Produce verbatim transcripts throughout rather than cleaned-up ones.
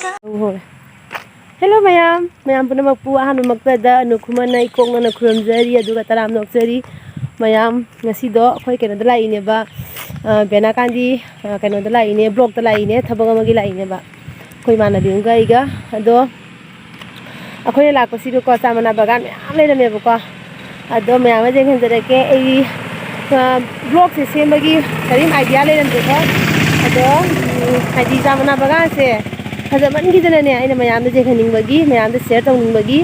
ꯍꯣꯏ꯫ ꯍꯦꯜꯂꯣ ꯃꯌꯥꯝ, ꯃꯌꯥꯝ ꯄꯨꯝꯅꯃꯛꯄꯨ ꯑꯍꯥꯟꯕꯃꯛꯇꯗ ꯑꯅꯨ ꯈꯨꯃꯟꯅ ꯏꯀꯣꯛꯅꯅ ꯈꯨꯔꯨꯝꯖꯔꯤ, ꯑꯗꯨꯒ ꯇꯔꯥꯝꯅ ꯑꯣꯛꯆꯔꯤ꯫ ꯃꯌꯥꯝ, ꯉꯁꯤꯗꯣ ꯑꯩꯈꯣꯏ ꯀꯩꯅꯣꯗ ꯂꯥꯛꯏꯅꯦꯕ, ꯑ, ꯕꯦꯅꯥ ꯀꯥꯟꯗꯤ, ꯑ, ꯀꯩꯅꯣꯗ ꯂꯥꯛꯏꯅꯦ, ꯕ꯭ꯂꯣꯛꯇ ꯂꯥꯛꯏꯅꯦ, ꯊꯕꯛ ꯑꯃꯒꯤ ꯂꯥꯛꯏꯅꯦꯕ, ꯑꯩꯈꯣꯏ ꯏꯃꯥꯟꯅꯕꯤ ꯑꯃꯒ ꯑꯩꯒ꯫ ꯑꯗꯣ ꯑꯩꯈꯣꯏꯅ ꯂꯥꯛꯄꯁꯤꯗꯀꯣ, ꯆꯥ ꯃꯅꯥ ꯕꯒꯥꯟ ꯃꯌꯥꯝ ꯂꯩꯔꯝꯃꯦꯕꯀꯣ꯫ ꯑꯗꯣ ꯃꯌꯥꯝ ꯑꯃ ꯌꯦꯡꯍꯟꯖꯔꯛꯀꯦ꯫ ꯑꯩ, ꯑ, ꯕ꯭ꯂꯣꯛꯁꯦ ꯁꯦꯝꯕꯒꯤ ꯀꯔꯤꯝ ꯑꯥꯏꯗꯤꯌꯥ ꯂꯩꯔꯝꯗꯦꯀꯣ꯫ ꯑꯗꯣ, ꯎꯝ, ꯍꯥꯏꯗꯤ ꯆꯥ ꯃꯅꯥ ꯕꯒꯥꯟꯁꯦ ꯐꯖꯃꯟꯈꯤꯗꯅꯅꯦ, ꯑꯩꯅ ꯃꯌꯥꯝꯗ ꯌꯦꯡꯍꯟꯅꯤꯡꯕꯒꯤ, ꯃꯌꯥꯝꯗ ꯁꯤꯌꯔ ꯇꯧꯅꯤꯡꯕꯒꯤ,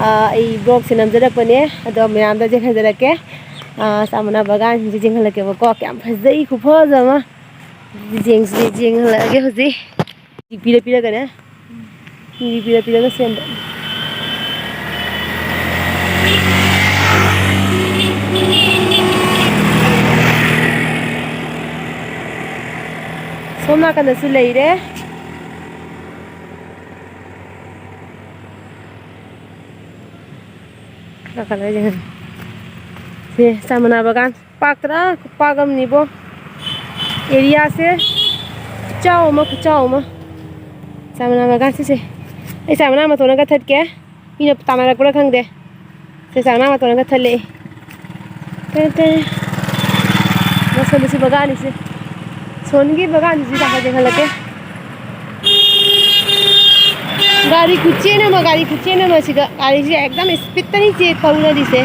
ꯑ, ꯑꯩ ꯕ꯭ꯂꯣꯛꯁꯦ ꯅꯝꯖꯔꯛꯄꯅꯦ꯫ ꯑꯗꯣ ꯃꯌꯥꯝꯗ ꯌꯦꯡꯍꯟꯖꯔꯛꯀꯦ꯫ ꯑ, ꯆꯥ ꯃꯅꯥ ꯕꯒꯥꯟꯁꯤꯡꯁꯦ ꯌꯦꯡꯍꯜꯂꯛꯀꯦꯕꯀꯣ꯫ ꯀꯌꯥꯝ ꯐꯖꯩ, ꯈꯨꯐꯖ ꯑꯃ꯫ ꯌꯦꯡꯁꯤ, ꯌꯦꯡꯍꯜꯂꯛꯑꯒꯦ ꯍꯧꯖꯤꯛ꯫ ꯄꯤꯔ ꯄꯤꯔꯒꯅꯦ꯫ ꯃꯤ ꯄꯤꯔ ꯄꯤꯔꯒ ꯁꯦꯝꯕ꯫ ꯁꯣꯝ ꯅꯥꯀꯟꯗꯁꯨ ꯂꯩꯔꯦ꯫ ꯅꯥꯀꯟꯗ ꯂꯩꯔꯦ꯫ ꯁꯤ ꯆꯥ ꯃꯅꯥ ꯕꯒꯥꯟ꯫ ꯄꯥꯛꯇ꯭ꯔꯥ? ꯈꯨꯄꯥꯛ ꯑꯃꯅꯤꯕꯣ꯫ ꯑꯦꯔꯤꯌꯥꯁꯦ ꯈꯨꯆꯥꯎ ꯑꯃ, ꯈꯨꯆꯥꯎ ꯑꯃ꯫ ꯆꯥ ꯃꯅꯥ ꯕꯒꯥꯟ ꯁꯤꯁꯦ꯫ ꯑꯩ ꯆꯥ ꯃꯅꯥ ꯃꯇꯣꯟ ꯑꯃ ꯀꯛꯊꯠꯀꯦ꯫ ꯃꯤꯅ ꯇꯥꯟꯅꯔꯛꯄ꯭ꯔꯥ ꯈꯪꯗꯦ꯫ ꯁꯦ ꯆꯥ ꯃꯅꯥ ꯃꯇꯣꯟ ꯑꯃ ꯀꯛꯊꯠꯂꯛꯑꯦ꯫ ꯇꯦ, ꯇꯦ꯫ ꯃꯁꯜ ꯑꯁꯤ ꯕꯒꯥꯟ ꯑꯅꯤꯁꯦ꯫ ꯁꯣꯟꯒꯤ ꯕꯒꯥꯟ ꯑꯅꯤꯁꯤ ꯇꯥꯛꯀ ꯌꯦꯡꯍꯜꯂꯛꯀꯦ꯫ ꯒꯥꯔꯤ ꯈꯨꯆꯦꯟ ꯑꯃ, ꯒꯥꯔꯤ ꯈꯨꯆꯦꯟ ꯑꯃ ꯁꯤꯗ꯫ ꯒꯥꯔꯤꯁꯦ ꯑꯦꯛꯗꯝ ꯏꯁꯄꯤꯠꯇꯅꯤ ꯆꯦ ꯊꯧꯅꯔꯤꯁꯦ꯫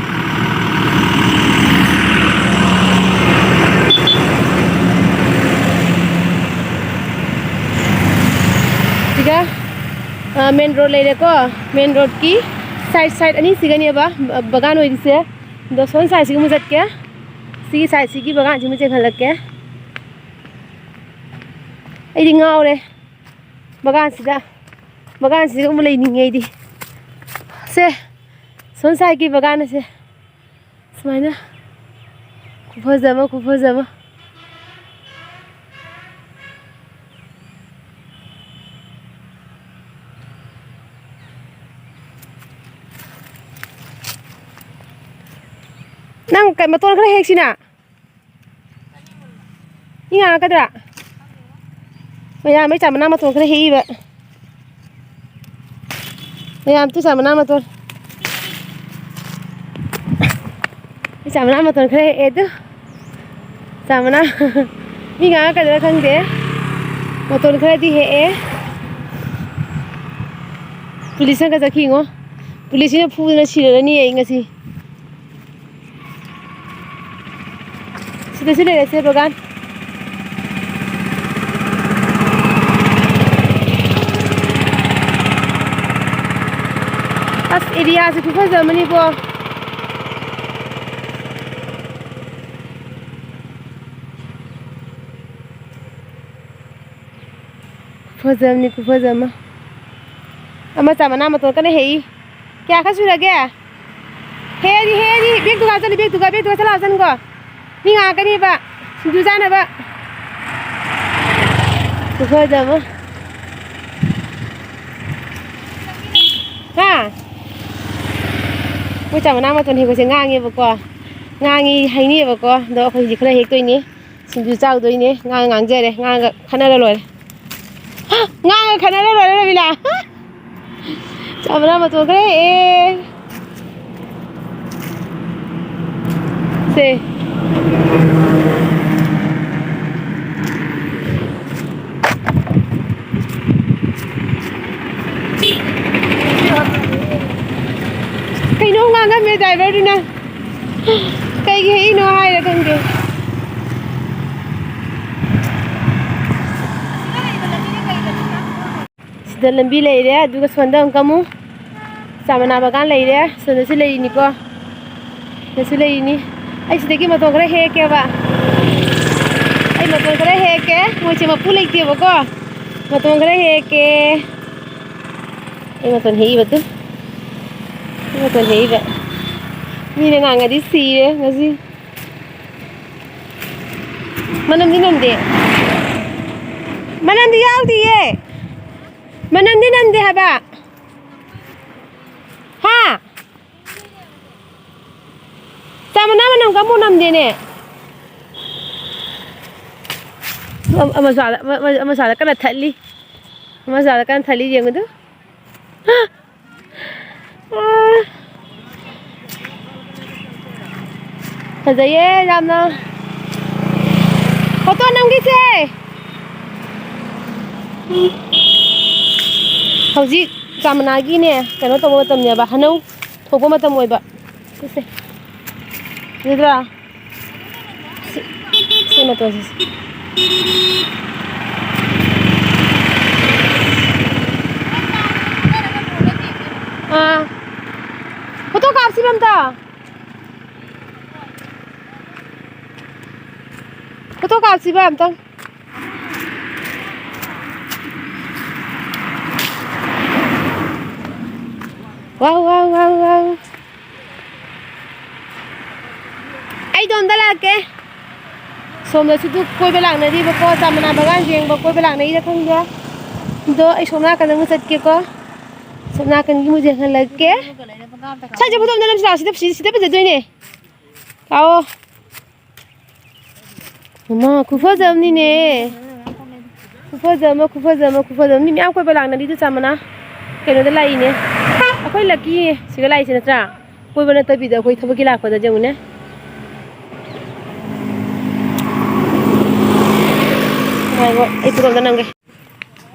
ꯁꯤꯒ, ꯑ, ꯃꯦꯟ ꯔꯣꯗ ꯂꯩꯔꯦꯀꯣ꯫ ꯃꯦꯟ ꯔꯣꯗꯀꯤ ꯁꯥꯏꯠ, ꯁꯥꯏꯠ ꯑꯅꯤꯁꯤꯒꯅꯦꯕ ꯕꯒꯥꯟ ꯑꯣꯏꯔꯤꯁꯦ꯫ ꯑꯗꯣ ꯁꯣꯝ ꯁꯥꯏꯠꯁꯤꯒ ꯑꯃꯨꯛ ꯆꯠꯀꯦ꯫ ꯁꯤꯒꯤ ꯁꯥꯏꯠꯁꯤꯒꯤ ꯕꯒꯥꯟꯁꯤ ꯑꯃꯨꯛ ꯆꯦꯟꯈꯠꯂꯛꯀꯦ꯫ ꯑꯩꯗꯤ ꯉꯥꯎꯔꯦ꯫ ꯕꯒꯥꯟꯁꯤꯗ, ꯕꯒꯥꯟꯁꯤꯗꯒꯨꯝꯕ ꯂꯩꯅꯤꯡꯉꯦ ꯑꯩꯗꯤ꯫ ꯁꯦ, ꯁꯣꯝ ꯁꯥꯏꯠꯀꯤ ꯕꯒꯥꯟ ꯑꯁꯦ ꯁꯨꯃꯥꯏꯅ ꯈꯨꯐꯖ ꯑꯃ, ꯈꯨꯐꯖ ꯑꯃ꯫ ꯅꯪ ꯀ-, ꯃꯇꯣꯟ ꯈꯔ ꯍꯦꯛꯁꯤꯅ꯫ ꯃꯤ ꯉꯥꯡꯉꯛꯀꯗ꯭ꯔꯥ? ꯃꯌꯥꯝ ꯃꯩ ꯆꯥ ꯃꯅꯥ ꯃꯇꯣꯟ ꯈꯔ ꯍꯦꯛꯏꯕ꯫ ꯃꯌꯥꯝ ꯇꯨ ꯆꯥ ꯃꯅꯥ ꯃꯇꯣꯟ꯫ ꯑꯩ ꯆꯥ ꯃꯅꯥ ꯃꯇꯣꯟ ꯈꯔ ꯍꯦꯛꯑꯦ ꯑꯗꯨ꯫ ꯆꯥ ꯃꯅꯥ꯫ ꯃꯤ ꯉꯥꯡꯉꯛꯀꯗ꯭ꯔꯥ ꯈꯪꯗꯦ꯫ ꯃꯇꯣꯟ ꯈꯔꯗꯤ ꯍꯦꯛꯑꯦ꯫ ꯄꯨꯂꯤꯁꯅꯒ ꯆꯠꯈꯤꯉꯣ꯫ ꯄꯨꯂꯤꯁꯁꯤꯅ ꯐꯨꯗꯅ ꯁꯤꯔꯅꯤ ꯑꯩ ꯉꯁꯤ꯫ ꯁꯤꯗꯁꯨ ꯂꯩꯔꯦ ꯁꯦ ꯕꯒꯥꯟ꯫ ꯑꯁ, ꯑꯦꯔꯤꯌꯥꯁꯦ ꯈꯨꯐꯖ ꯑꯃꯅꯤꯀꯣ꯫ ꯈꯨꯐꯖ ꯑꯃꯅꯤ, ꯈꯨꯐꯖ ꯑꯃ꯫ ꯑꯃ ꯆꯥ ꯃꯅꯥ ꯃꯇꯣꯟ ꯀꯟꯅ ꯍꯦꯛꯏ꯫ ꯀꯌꯥ ꯈꯛ ꯁꯨꯔꯒꯦ? ꯍꯦꯛꯑꯗꯤ, ꯍꯦꯛꯑꯗꯤ, ꯕꯦꯛꯇꯨꯒ ꯆꯠꯂꯤ, ꯕꯦꯛꯇꯨꯒ, ꯕꯦꯛꯇꯨꯒ ꯆꯠꯂ ꯆꯟꯀꯣ꯫ ꯃꯤ ꯉꯥꯏꯔꯛꯀꯅꯤꯕ ꯁꯤꯡꯖꯨ ꯆꯥꯅꯕ꯫ ꯈꯨꯐꯖ ꯑꯃ꯫ ꯍꯥ? ꯃꯣꯏ ꯆꯥ ꯃꯅꯥ ꯃꯇꯣꯟ ꯍꯦꯛꯄꯁꯦ ꯉꯥꯡꯉꯦꯕꯀꯣ꯫ ꯉꯥꯡꯉꯤ ꯍꯥꯏꯅꯩꯌꯦꯕꯀꯣ꯫ ꯑꯗꯣ ꯑꯩꯈꯣꯏ ꯍꯧꯖꯤꯛ ꯈꯔ ꯍꯦꯛꯇꯣꯏꯅꯤ꯫ ꯁꯤꯡꯖꯨ ꯆꯥꯎꯗꯣꯏꯅꯦ꯫ ꯉꯥꯡ ꯉꯥꯡꯖꯔꯦ꯫ ꯉꯥꯡꯒ ꯈꯟꯅꯔ ꯂꯣꯏꯔꯦ꯫ ꯍꯥ! ꯉꯥꯡꯒ ꯈꯟꯅꯔ ꯂꯣꯏꯔꯦ, ꯔꯕꯤꯅꯥ꯫ ꯆꯥ ꯃꯅꯥ ꯃꯇꯣꯟ ꯈꯔ ꯍꯦꯛꯑꯦ꯫ ꯁꯦ꯫ ꯀꯩꯅꯣꯝ ꯉꯥꯡꯉꯝꯃꯦ ꯗ꯭ꯔꯥꯏꯚꯔꯗꯨꯅ꯫ ꯀꯩꯒꯤ ꯍꯦꯛꯏꯅꯣ ꯍꯥꯏꯔ ꯈꯪꯗꯦ꯫ ꯁꯤꯗ ꯂꯝꯕꯤ ꯂꯩꯔꯦ, ꯑꯗꯨꯒ ꯁꯣꯝꯗ ꯑꯃꯨꯛꯀ ꯑꯃꯨꯛ ꯆꯥ ꯃꯅꯥ ꯕꯒꯥꯟ ꯂꯩꯔꯦ꯫ ꯁꯣꯝꯗꯁꯨ ꯂꯩꯔꯤꯅꯤꯀꯣ, ꯁꯤꯗꯁꯨ ꯂꯩꯔꯤꯅꯤ꯫ ꯑꯩ ꯁꯤꯗꯒꯤ ꯃꯇꯣꯟ ꯈꯔ ꯍꯦꯛꯀꯦꯕ꯫ ꯑꯩ ꯃꯇꯣꯟ ꯈꯔ ꯍꯦꯛꯀꯦ꯫ ꯃꯣꯏꯁꯦ ꯃꯄꯨ ꯂꯩꯇꯦꯕꯀꯣ꯫ ꯃꯇꯣꯟ ꯈꯔ ꯍꯦꯛꯀꯦ꯫ ꯑꯩ ꯃꯇꯣꯟ ꯍꯦꯛꯏꯕ ꯇꯨ꯫ ꯑꯩ ꯃꯇꯣꯟ ꯍꯦꯛꯏꯕ꯫ ꯃꯤꯅ ꯉꯥꯡꯉꯗꯤ ꯁꯤꯔꯦ ꯉꯁꯤ꯫ ꯃꯅꯝꯗꯤ ꯅꯝꯗꯦ꯫ ꯃꯅꯝꯗꯤ ꯌꯥꯎꯗꯤꯌꯦ꯫ ꯃꯅꯝꯗꯤ ꯅꯝꯗꯦ ꯍꯥꯏꯕ꯫ ꯍꯥ? ꯆꯥ ꯃꯅꯥ ꯃꯅꯝꯒ ꯑꯃꯨꯛ ꯅꯝꯗꯦꯅꯦ꯫ ꯑꯃ-, ꯑꯃꯁꯨ ꯑꯥꯗ, ꯑꯃ-, ꯑꯃ-, ꯑꯃꯁꯨ ꯑꯥꯗ ꯀꯟꯅ ꯊꯠꯂꯤ꯫ ꯑꯃꯁꯨ ꯑꯥꯗ ꯀꯟꯅ ꯊꯠꯂꯤ, ꯌꯦꯡꯉꯨꯗꯨ꯫ ꯍꯥ! ꯐꯖꯩꯌꯦ ꯌꯥꯝꯅ꯫ ꯐꯣꯇꯣ ꯅꯝꯈꯤꯁꯦ꯫ ꯍꯧꯖꯤꯛ ꯆꯥꯃꯅꯥꯒꯤꯅꯦ, ꯀꯩꯅꯣ ꯇꯧꯕ ꯃꯇꯝꯅꯦꯕ, ꯍꯅꯧ ꯊꯣꯛꯄ ꯃꯇꯝ ꯑꯣꯏꯕ꯫ ꯁꯤꯁꯦ꯫ ꯎꯗ꯭ꯔꯥ? ꯁꯤ, ꯁꯤ ꯃꯇꯣꯟꯁꯤꯁꯦ꯫ ꯑꯥ꯫ ꯐꯣꯇꯣ ꯀꯥꯞꯁꯤꯕ ꯑꯝꯇ꯫ ꯐꯣꯇꯣ ꯀꯥꯞꯁꯤꯕ ꯑꯝꯇꯪ꯫ ꯋꯥꯎ, ꯋꯥꯎ, ꯋꯥꯎ, ꯋꯥꯎ꯫ ꯑꯩ ꯏꯇꯣꯝꯇ ꯂꯥꯛꯀꯦ꯫ ꯁꯣꯝꯗꯁꯨ ꯑꯗꯨ ꯀꯣꯏꯕ ꯂꯥꯛꯅꯔꯤꯕꯀꯣ, ꯆꯥ ꯃꯅꯥ ꯕꯒꯥꯟ ꯌꯦꯡꯕ ꯀꯣꯏꯕ ꯂꯥꯛꯅꯔꯤꯔ ꯈꯪꯗꯦ꯫ ꯑꯗꯣ ꯑꯩ ꯁꯣꯝ ꯅꯥꯀꯟꯗ ꯑꯃꯨꯛ ꯆꯠꯀꯦꯀꯣ꯫ ꯁꯣꯝ ꯅꯥꯀꯟꯒꯤ ꯑꯃꯨꯛ ꯌꯦꯡꯍꯜꯂꯛꯀꯦ꯫ ꯁ꯭ꯋꯥꯏꯁꯦ ꯐꯣꯇꯣ ꯑꯝꯇ ꯅꯝꯁꯤ ꯂꯥꯛꯑꯣ, ꯁꯤꯗ, ꯁꯤꯗ ꯐꯖꯗꯣꯏꯅꯦ꯫ ꯂꯥꯛꯑꯣ꯫ ꯃꯃꯥ, ꯈꯨꯐꯖ ꯑꯃꯅꯤꯅꯦ꯫ ꯈꯨꯐꯖ ꯑꯃ, ꯈꯨꯐꯖ ꯑꯃ, ꯈꯨꯐꯖ ꯑꯃ꯫ ꯃꯤ ꯃꯌꯥꯝ ꯀꯣꯏꯕ ꯂꯥꯛꯅꯔꯤꯗꯨ ꯆꯥ ꯃꯅꯥ꯫ ꯀꯩꯅꯣꯗ ꯂꯥꯛꯏꯅꯦ꯫ ꯑꯩꯈꯣꯏ ꯂꯛꯀꯤ ꯁꯤꯒ ꯂꯥꯛꯏꯁꯦ ꯅꯠꯇ꯭ꯔꯥ? ꯀꯣꯏꯕ ꯅꯠꯇꯕꯤꯗ ꯑꯩꯈꯣꯏ ꯊꯕꯛꯀꯤ ꯂꯥꯛꯄꯗ ꯌꯦꯡꯉꯨꯅꯦ꯫ ꯉꯥꯏꯈꯣ, ꯑꯩ ꯐꯣꯇꯣ ꯑꯝꯇ ꯅꯝꯒꯦ꯫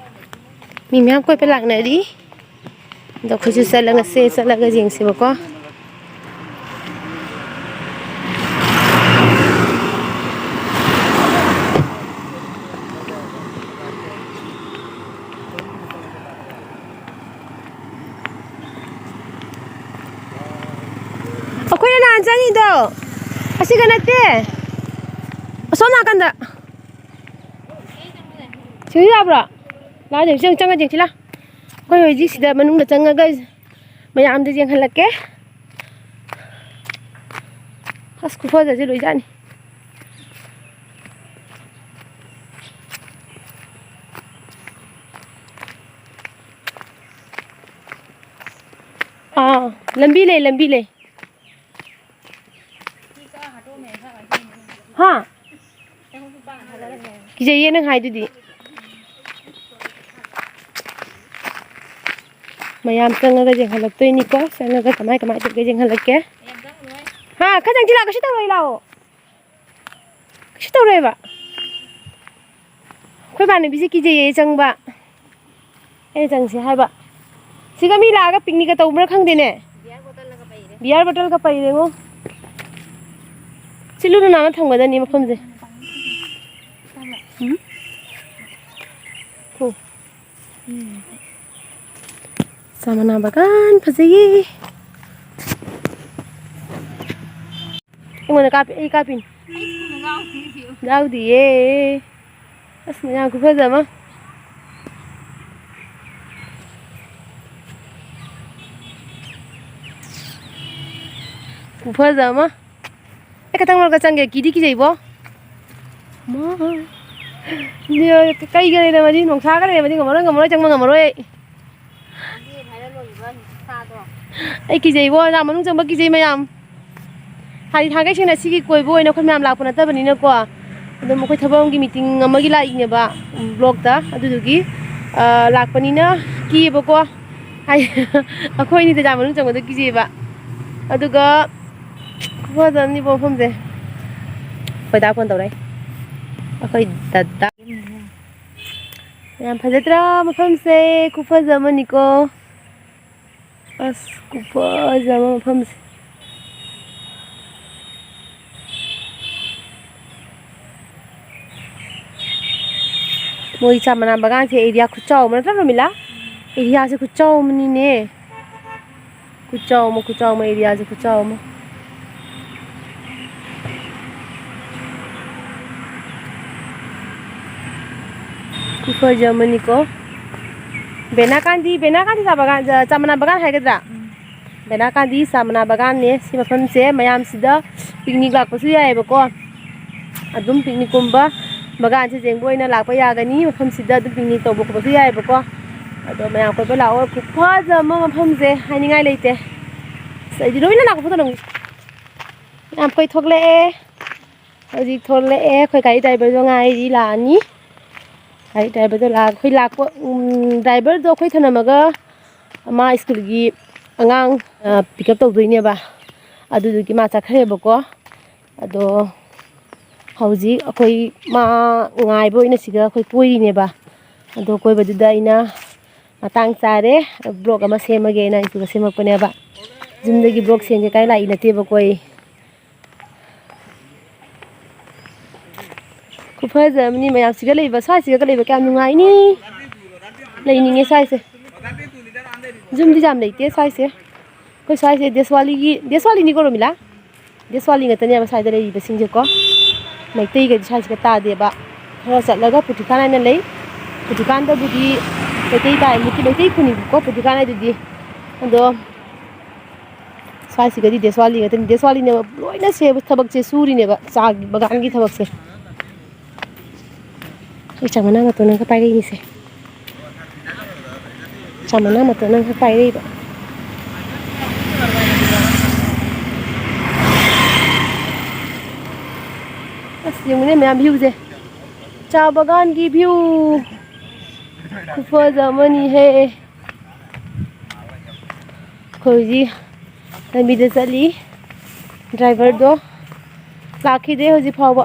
ꯃꯤ ꯃꯌꯥꯝ ꯀꯣꯏꯕ ꯂꯥꯛꯅꯔꯤ꯫ ꯑꯗꯣ ꯑꯩꯈꯣꯏꯁꯨ ꯆꯠꯂꯒꯁꯦ, ꯆꯠꯂꯒ ꯌꯦꯡꯁꯦꯕꯀꯣ꯫ ꯑꯩꯈꯣꯏꯅ ꯅꯍꯥꯟ ꯆꯪꯉꯤꯗꯣ ꯑꯁꯤꯒ ꯅꯠꯇꯦ, ꯑꯁꯣꯝ ꯅꯥꯀꯟꯗ꯫ ꯁꯤꯗ ꯌꯥꯕ꯭ꯔꯣ? ꯂꯥꯛꯑꯣ, ꯆꯪ-, ꯆꯪꯉ ꯌꯦꯡꯁꯤ ꯂꯥꯎ꯫ ꯑꯩꯈꯣꯏ ꯍꯧꯖꯤꯛ ꯁꯤꯗ ꯃꯅꯨꯡꯗ ꯆꯪꯉꯒ ꯃꯌꯥꯝꯗ ꯌꯦꯡꯍꯜꯂꯛꯀꯦ꯫ ꯑꯁ, ꯈꯨꯐꯖꯁꯦ ꯂꯣꯏꯖꯥꯠꯅꯤ꯫ ꯑꯥ, ꯂꯝꯕꯤ ꯂꯩ, ꯂꯝꯕꯤ ꯂꯩ꯫ ꯍꯥ? ꯀꯤꯖꯩꯌꯦ ꯅꯪ ꯍꯥꯏꯗꯨꯗꯤ꯫ ꯃꯌꯥꯝ ꯆꯪꯉꯒ ꯌꯦꯡꯍꯜꯂꯛꯇꯣꯏꯅꯤꯀꯣ꯫ ꯆꯪꯉꯒ ꯀꯃꯥꯏ ꯀꯃꯥꯏ ꯇꯧꯒꯦ ꯌꯦꯡꯍꯜꯂꯛꯀꯦ꯫ ꯑꯥ, ꯈꯔ ꯆꯪꯁꯤ ꯂꯥꯛꯑꯣ, ꯀꯩꯁꯨ ꯇꯧꯔꯣꯏ, ꯂꯥꯛꯑꯣ꯫ ꯀꯩꯁꯨ ꯇꯧꯔꯣꯏꯕ꯫ ꯑꯩꯈꯣꯏ ꯏꯃꯥꯟꯅꯕꯤꯁꯦ ꯀꯤꯖꯩꯌꯦ ꯆꯪꯕ꯫ ꯑꯩꯅ ꯆꯪꯁꯦ ꯍꯥꯏꯕ꯫ ꯁꯤꯒ ꯃꯤ ꯂꯥꯛꯑꯒ ꯄꯤꯛꯅꯤꯛꯀ ꯇꯧꯕ꯭ꯔꯥ ꯈꯪꯗꯦꯅꯦ꯫ ꯕꯤꯌꯥꯔ ꯕꯣꯇꯜꯒ ꯄꯩꯔꯦꯉꯣ꯫ ꯁꯤ ꯂꯨꯅ ꯅꯥꯟꯅ ꯊꯝꯒꯗꯕꯅꯤ ꯃꯐꯝꯁꯦ꯫ ꯎꯝ꯫ ꯎꯝ꯫ ꯆꯥ ꯃꯅꯥ ꯕꯒꯥꯟ ꯐꯖꯩꯌꯦ꯫ ꯑꯩꯉꯣꯟꯗ ꯀꯥꯞꯄꯤ, ꯑꯩ ꯀꯥꯞꯄꯤꯅꯤ꯫ ꯌꯥꯎꯗꯤꯌꯦ꯫ ꯑꯁ, ꯃꯌꯥꯝ ꯈꯨꯐꯖ ꯑꯃ꯫ ꯈꯨꯐꯖ ꯑꯃ꯫ ꯑꯩ ꯈꯤꯇꯪ ꯂꯧꯔꯒ ꯆꯪꯒꯦ, ꯀꯤꯗꯤ ꯀꯤꯖꯩꯕꯣ꯫ ꯃꯥ꯫ ꯀꯩꯒ ꯂꯩꯔꯝꯃꯗꯤ, ꯅꯣꯡꯁꯥꯒ ꯂꯩꯔꯝꯃꯗꯤ ꯉꯝꯃꯔꯣꯏ, ꯉꯝꯃꯔꯣꯏ, ꯆꯪꯕ ꯉꯝꯃꯔꯣꯏ ꯑꯩ꯫ ꯑꯩ ꯀꯤꯖꯩꯕꯣ, ꯅꯥ ꯃꯅꯨꯡ ꯆꯪꯕ ꯀꯤꯖꯩ ꯃꯌꯥꯝ꯫ ꯍꯥꯏꯗꯤ ꯊꯥꯡꯒꯩ ꯁꯦꯡꯅ ꯁꯤꯒꯤ ꯀꯣꯏꯕ ꯑꯣꯏꯅ ꯑꯩꯈꯣꯏ ꯃꯌꯥꯝ ꯂꯥꯛꯄ ꯅꯠꯇꯕꯅꯤꯅꯀꯣ꯫ ꯑꯗꯨꯝ ꯑꯩꯈꯣꯏ ꯊꯕꯛ ꯑꯃꯒꯤ ꯃꯤꯇꯤꯡ ꯑꯃꯒꯤ ꯂꯥꯛꯏꯅꯦꯕ, ꯕ꯭ꯂꯣꯛꯇ꯫ ꯑꯗꯨꯗꯨꯒꯤ, ꯑ, ꯂꯥꯛꯄꯅꯤꯅ ꯀꯤꯌꯦꯕꯀꯣ꯫ ꯍꯥꯏ-, ꯑꯩꯈꯣꯏ ꯑꯅꯤꯗ ꯖꯥ ꯃꯅꯨꯡ ꯆꯪꯕꯗꯣ ꯀꯤꯖꯩꯌꯦꯕ꯫ ꯑꯗꯨꯒ ꯈꯨꯐꯖ ꯑꯃꯅꯤꯕꯣ ꯃꯐꯝꯁꯦ꯫ ꯑꯩꯈꯣꯏ ꯗꯥ ꯐꯣꯟ ꯇꯧꯔꯛꯏ꯫ ꯑꯩꯈꯣꯏ ꯗꯗꯥ꯫ ꯌꯥꯝ ꯐꯖꯗ꯭ꯔꯥ ꯃꯐꯝꯁꯦ? ꯈꯨꯐꯖ ꯑꯃꯅꯤꯀꯣ꯫ ꯑꯁ, ꯈꯨꯐꯖ ꯑꯃ ꯃꯐꯝꯁꯦ꯫ ꯃꯣꯏ ꯆꯥ ꯃꯅꯥ ꯕꯒꯥꯟꯁꯦ ꯑꯦꯔꯤꯌꯥ ꯈꯨꯠꯆꯥꯎ ꯑꯃ ꯅꯠꯇ꯭ꯔꯥ, ꯔꯣꯃꯤꯂꯥ? ꯑꯦꯔꯤꯌꯥꯁꯦ ꯈꯨꯠꯆꯥꯎ ꯑꯃꯅꯤꯅꯦ꯫ ꯈꯨꯠꯆꯥꯎ ꯑꯃ, ꯈꯨꯠꯆꯥꯎ ꯑꯃ, ꯑꯦꯔꯤꯌꯥꯁꯦ ꯈꯨꯠꯆꯥꯎ ꯑꯃ꯫ ꯈꯨꯐꯖ ꯑꯃꯅꯤꯀꯣ꯫ ꯕꯦꯅꯥ ꯀꯥꯟꯗꯤ, ꯕꯦꯅꯥ ꯀꯥꯟꯗꯤ ꯆꯥ ꯕꯒꯥꯟ, ꯆꯥ ꯃꯅꯥ ꯕꯒꯥꯟ ꯍꯥꯏꯒꯗ꯭ꯔꯥ? ꯎꯝ꯫ ꯕꯦꯅꯥ ꯀꯥꯟꯗꯤ ꯆꯥ ꯃꯅꯥ ꯕꯒꯥꯟꯅꯦ꯫ ꯁꯤ ꯃꯐꯝꯁꯦ ꯃꯌꯥꯝꯁꯤꯗ ꯄꯤꯛꯅꯤꯛ ꯂꯥꯛꯄꯁꯨ ꯌꯥꯏꯑꯕꯀꯣ꯫ ꯑꯗꯨꯝ ꯄꯤꯛꯅꯤꯛꯀꯨꯝꯕ ꯕꯒꯥꯟꯁꯦ ꯌꯦꯡꯕ ꯑꯣꯏꯅ ꯂꯥꯛꯄ ꯌꯥꯒꯅꯤ꯫ ꯃꯐꯝꯁꯤꯗ ꯑꯗꯨꯝ ꯄꯤꯛꯅꯤꯛ ꯇꯧꯕ ꯈꯣꯠꯄꯁꯨ ꯌꯥꯏꯑꯕꯀꯣ꯫ ꯑꯗꯣ ꯃꯌꯥꯝ ꯀꯣꯏꯕ ꯂꯥꯛꯑꯣ꯫ ꯈꯨꯐꯖ ꯑꯃ ꯃꯐꯝꯁꯦ ꯍꯥꯏꯅꯤꯡꯉꯥꯏ ꯂꯩꯇꯦ꯫ ꯑꯁ, ꯑꯩꯗꯤ ꯂꯣꯏꯅ ꯂꯥꯛꯄ ꯐꯣꯇꯣ ꯅꯝꯒꯦ꯫ ꯌꯥꯝ ꯀꯣꯏꯊꯣꯛꯂꯛꯑꯦ꯫ ꯍꯧꯖꯤꯛ ꯊꯣꯛꯂꯛꯑꯦ꯫ ꯑꯩꯈꯣꯏ ꯒꯥꯔꯤ ꯗ꯭ꯔꯥꯏꯚꯔꯗꯣ ꯉꯥꯏꯔꯤ, ꯂꯥꯛꯑꯅꯤ꯫ ꯒꯥꯔꯤ ꯗ꯭ꯔꯥꯏꯚꯔꯗꯣ ꯂꯥꯛ-, ꯑꯩꯈꯣꯏ ꯂꯥꯛꯄ, ꯎꯝ, ꯗ꯭ꯔꯥꯏꯚꯔꯗꯣ ꯑꯩꯈꯣꯏ ꯊꯅꯝꯃꯒ ꯃꯥ ꯁ꯭ꯀꯨꯜꯒꯤ ꯑꯉꯥꯡ, ꯑ, ꯄꯤꯛ ꯑꯞ ꯇꯧꯗꯣꯏꯅꯦꯕ꯫ ꯑꯗꯨꯗꯨꯒꯤ ꯃꯥ ꯆꯠꯈ꯭ꯔꯦꯕꯀꯣ꯫ ꯑꯗꯣ ꯍꯧꯖꯤꯛ ꯑꯩꯈꯣꯏ ꯃꯥ ꯉꯥꯏꯕ ꯑꯣꯏꯅ ꯁꯤꯗ ꯑꯩꯈꯣꯏ ꯀꯣꯏꯔꯤꯅꯦꯕ꯫ ꯑꯗꯣ ꯀꯣꯏꯕꯗꯨꯗ ꯑꯩꯅ ꯃꯇꯥꯡ ꯆꯥꯔꯦ, ꯕ꯭ꯂꯣꯛ ꯑꯃ ꯁꯦꯝꯃꯒꯦꯅ ꯑꯩꯁꯤꯗ ꯁꯦꯝꯃꯛꯄꯅꯦꯕ꯫ ꯌꯨꯝꯗꯒꯤ ꯕ꯭ꯂꯣꯛ ꯁꯦꯝꯒꯦ ꯀꯥꯏ ꯂꯥꯛꯏ ꯅꯠꯇꯦꯕꯀꯣ ꯑꯩ꯫ ꯈꯨꯐꯖ ꯑꯃꯅꯤ ꯃꯌꯥꯝꯁꯤꯒ ꯂꯩꯕ, ꯁ꯭ꯋꯥꯏꯁꯤꯒ ꯂꯩꯕ ꯀꯌꯥꯝ ꯅꯨꯡꯉꯥꯏꯅꯤ꯫ ꯂꯩꯅꯤꯡꯉꯦ ꯁ꯭ꯋꯥꯏꯁꯦ꯫ ꯌꯨꯝꯗꯤ ꯌꯥꯝ ꯂꯩꯇꯦ ꯁ꯭ꯋꯥꯏꯁꯦ꯫ ꯑꯩꯈꯣꯏ ꯁ꯭ꯋꯥꯏꯁꯦ ꯗꯦꯁꯋꯥꯂꯤꯒꯤ, ꯗꯦꯁꯋꯥꯂꯤꯅꯤꯀꯣ ꯔꯣꯃꯤꯂꯥ? ꯗꯦꯁꯋꯥꯂꯤ ꯉꯥꯛꯇꯅꯦꯕ ꯁ꯭ꯋꯥꯏꯗ ꯂꯩꯔꯤꯕꯁꯤꯡꯁꯦꯀꯣ꯫ ꯃꯩꯇꯩꯒꯗꯤ ꯁ꯭ꯋꯥꯏꯁꯤꯒ ꯇꯥꯗꯦꯕ꯫ ꯈꯔ ꯆꯠꯂꯒ ꯄꯨꯊꯤꯀꯥꯟ ꯍꯥꯏꯅ ꯂꯩ꯫ ꯄꯨꯊꯤꯀꯥꯟꯗꯕꯨꯗꯤ ꯃꯩꯇꯩ ꯇꯥꯏ, ꯃꯩꯇꯩ, ꯃꯩꯇꯩ ꯈꯨꯟꯅꯤꯕꯀꯣ ꯄꯨꯊꯤꯀꯥꯟ ꯍꯥꯏꯗꯨꯗꯤ꯫ ꯑꯗꯣ ꯁ꯭ꯋꯥꯏꯁꯤꯒꯗꯤ ꯗꯦꯁꯋꯥꯂꯤ ꯉꯥꯛꯇꯅꯤ꯫ ꯗꯦꯁꯋꯥꯂꯤꯅꯦꯕ ꯂꯣꯏꯅ ꯁꯦ-, ꯊꯕꯛꯁꯦ ꯁꯨꯔꯤꯅꯦꯕ, ꯆꯥ ꯕꯒꯥꯟꯒꯤ ꯊꯕꯛꯁꯦ꯫ ꯑꯩ ꯆꯥ ꯃꯅꯥ ꯃꯇꯣꯟ ꯑꯃꯈꯛ ꯄꯥꯏꯔꯛꯏꯅꯤꯁꯦ꯫ ꯆꯥ ꯃꯅꯥ ꯃꯇꯣꯟ ꯑꯃꯈꯛ ꯄꯥꯏꯔꯛꯏꯕ꯫ ꯑꯁ, ꯌꯦꯡꯉꯨꯅꯦ ꯃꯌꯥꯝ ꯚ꯭ꯌꯨꯁꯦ꯫ ꯆꯥ ꯕꯒꯥꯟꯒꯤ ꯚ꯭ꯌꯨ ꯈꯨꯐꯖ ꯑꯃꯅꯤꯍꯦ꯫ ꯑꯩꯈꯣꯏ ꯍꯧꯖꯤꯛ ꯂꯝꯕꯤꯗ ꯆꯠꯂꯤ꯫ ꯗ꯭ꯔꯥꯏꯚꯔꯗꯣ ꯂꯥꯛꯈꯤꯗꯦ ꯍꯧꯖꯤꯛ ꯐꯥꯎꯕ꯫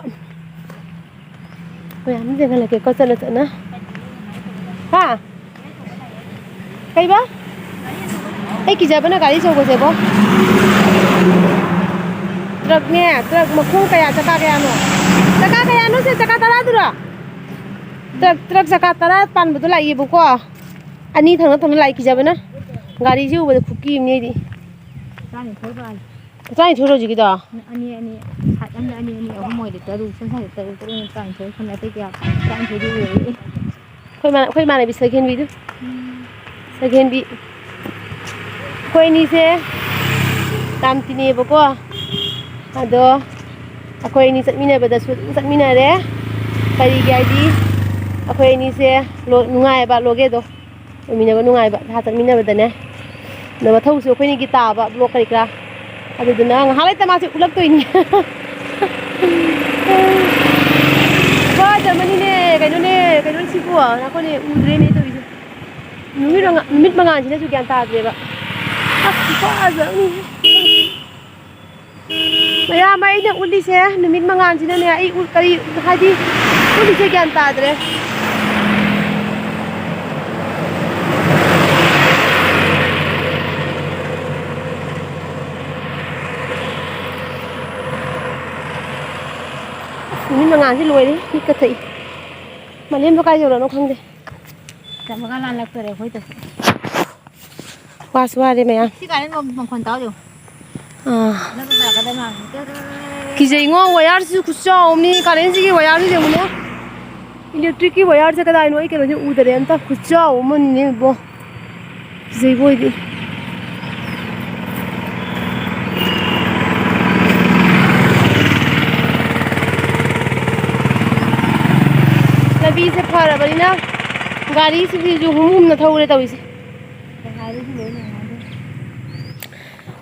ꯃꯌꯥꯝ ꯌꯦꯡꯍꯜꯂꯛꯀꯦꯀꯣ ꯆꯠꯅ ꯆꯠꯅ꯫ ꯍꯥ? ꯀꯩꯕ? ꯑꯩ ꯀꯤꯖꯕꯅ ꯒꯥꯔꯤ ꯑꯆꯧꯕꯁꯦꯕꯣ꯫ ꯇ꯭ꯔꯛꯅꯦ, ꯇ꯭ꯔꯛ ꯃꯈꯣꯡ ꯀꯌꯥ, ꯆꯀꯥ ꯀꯌꯥꯅꯣ? ꯆꯀꯥ ꯀꯌꯥꯅꯣ ꯁꯦ? ꯆꯀꯥ ꯇꯔꯥꯗꯨꯔꯣ? ꯇ꯭ꯔꯛ, ꯇ꯭ꯔꯛ ꯆꯀꯥ ꯇꯔꯥ ꯄꯥꯟꯕꯗꯣ ꯂꯥꯛꯏꯌꯦꯕꯀꯣ꯫ ꯑꯅꯤ ꯊꯪꯅ ꯊꯪꯅ ꯂꯥꯛꯏ, ꯀꯤꯖꯕꯅ꯫ ꯒꯥꯔꯤꯁꯤ ꯎꯕꯗ ꯈꯨꯀꯤ ꯑꯃꯅꯦ ꯑꯩꯗꯤ꯫ ꯇꯔꯥꯅꯤꯊꯣꯏ ꯄꯥꯜꯂꯦ꯫ ꯇꯔꯥꯅꯤꯊꯣꯏꯔꯣ ꯍꯧꯖꯤꯛꯀꯤꯗꯣ? ꯑꯅꯤ, ꯑꯅꯤ, ꯁꯥꯏꯠ ꯑꯃꯗ ꯑꯅꯤ, ꯑꯅꯤ, ꯑꯍꯨꯝ ꯑꯣꯏꯔꯗꯤ ꯇꯔꯨꯛ, ꯁꯣꯝ ꯁꯥꯏꯗ ꯇꯔꯨꯛ, ꯇꯔꯨꯛ, ꯇꯔꯥꯅꯤꯊꯣꯏ, ꯁꯣꯝꯗ ꯑꯇꯩ ꯀꯌꯥ ꯄꯥꯜꯂꯦ? ꯇꯔꯥꯅꯤꯊꯣꯏꯗꯤ ꯑꯣꯏꯔꯛꯏ꯫ ꯑꯩꯈꯣꯏ ꯃꯥ-, ꯑꯩꯈꯣꯏ ꯏꯃꯥꯟꯅꯕꯤ ꯁꯒꯦꯟꯕꯤꯗꯨ꯫ ꯎꯝ꯫ ꯁꯒꯦꯟꯕꯤ꯫ ꯑꯩꯈꯣꯏ ꯑꯅꯤꯁꯦ ꯌꯥꯝ ꯇꯤꯟꯅꯩꯌꯦꯕꯀꯣ꯫ ꯑꯗꯣ ꯑꯩꯈꯣꯏ ꯑꯅꯤ ꯆꯠꯃꯤꯟꯅꯕꯗꯁꯨ ꯑꯗꯨꯝ ꯆꯠꯃꯤꯟꯅꯔꯦ꯫ ꯀꯔꯤꯒꯤ ꯍꯥꯏꯗꯤ ꯑꯩꯈꯣꯏ ꯑꯅꯤꯁꯦ ꯂꯣ-, ꯅꯨꯡꯉꯥꯏꯌꯦꯕ ꯂꯣꯒꯦꯗꯣ꯫ ꯂꯩꯃꯤꯟꯅꯕ ꯅꯨꯡꯉꯥꯏꯕ, ꯉꯥꯏꯍꯥꯛ ꯆꯠꯃꯤꯟꯅꯕꯗꯅꯦ꯫ ꯑꯗꯣ ꯃꯊꯧꯁꯨ ꯑꯩꯈꯣꯏꯅꯤꯒꯤ ꯇꯥꯕ ꯕ꯭ꯂꯣꯛ ꯀꯔꯤ ꯀꯔꯥ꯫ ꯑꯗꯨꯗꯨꯅ ꯉꯥꯏꯍꯥꯛ ꯂꯩꯇ ꯃꯥꯁꯦ ꯎꯠꯂꯛꯇꯣꯏꯅꯤ꯫ ꯈꯨꯐꯖ ꯑꯃꯅꯤꯅꯦ, ꯀꯩꯅꯣꯅꯦ, ꯀꯩꯅꯣꯅꯦ ꯁꯤꯕꯨ? ꯉꯥꯏꯈꯣꯅꯦ, ꯎꯗ꯭ꯔꯦꯅꯦ ꯇꯧꯔꯤꯁꯦ꯫ ꯅꯨꯃꯤꯠ ꯃꯉꯥ-, ꯅꯨꯃꯤꯠ ꯃꯉꯥꯜꯁꯤꯅꯁꯨ ꯒ꯭ꯌꯥꯟ ꯇꯥꯗ꯭ꯔꯦꯕ꯫ ꯑꯁ, ꯈꯨꯐꯖ ꯑꯃꯅꯤ꯫ ꯃꯌꯥꯝ, ꯑꯩꯅ ꯎꯠꯂꯤꯁꯦ ꯅꯨꯃꯤꯠ ꯃꯉꯥꯜꯁꯤꯅꯅꯦ, ꯑꯩ ꯎ-, ꯀꯔꯤ ꯍꯥꯏꯗꯤ ꯎꯠꯂꯤꯁꯦ ꯒ꯭ꯌꯥꯟ ꯇꯥꯗ꯭ꯔꯦ꯫ ꯑꯁ, ꯅꯨꯃꯤꯠ ꯃꯉꯥꯜꯁꯤ ꯂꯣꯏꯔꯦ, ꯃꯤꯠꯀ ꯊꯛꯏ꯫ ꯃꯥꯂꯦꯝꯗꯣ ꯀꯥꯏ ꯌꯧꯔꯅꯣ ꯈꯪꯗꯦ꯫ ꯆꯠꯂꯒ ꯂꯥꯜꯂꯛꯇꯣꯔꯦ ꯑꯩꯈꯣꯏꯗꯁꯨ꯫ ꯋꯥꯁꯨ ꯋꯥꯔꯦ ꯃꯌꯥꯝ꯫ ꯁꯤ ꯀꯥꯏꯅ ꯅꯣꯡ ꯃꯈꯣꯟ ꯇꯥꯎꯗꯦ꯫ ꯑꯥ꯫ ꯅꯪ ꯇꯥꯔꯛꯀꯗꯕ ꯃꯥꯜꯂꯦ꯫ ꯀꯤꯖꯩꯉꯣ, ꯋꯥꯌꯔꯁꯤꯁꯨ ꯈꯨꯆꯥꯎ ꯑꯃꯅꯤ꯫ ꯀꯥꯔꯦꯟꯁꯤꯒꯤ ꯋꯥꯌꯔꯁꯤ ꯌꯦꯡꯉꯨꯅꯦ꯫ ꯏꯂꯦꯛꯇ꯭ꯔꯤꯛꯀꯤ ꯋꯥꯌꯔꯁꯦ ꯀꯗꯥꯏꯅꯣ? ꯑꯩ ꯀꯩꯅꯣꯁꯦ ꯎꯗꯔꯦ ꯑꯝꯇ꯫ ꯈꯨꯆꯥꯎ ꯑꯃꯅꯤꯅꯦ ꯏꯕꯣ꯫ ꯀꯤꯖꯩꯕꯣ ꯑꯩꯗꯤ꯫ ꯂꯝꯕꯤꯁꯦ ꯐꯔꯕꯅꯤꯅ ꯒꯥꯔꯤꯁꯤꯡꯁꯤꯁꯨ ꯍꯨꯝ ꯍꯨꯝꯅ ꯊꯧꯔꯦ ꯇꯧꯔꯤꯁꯦ꯫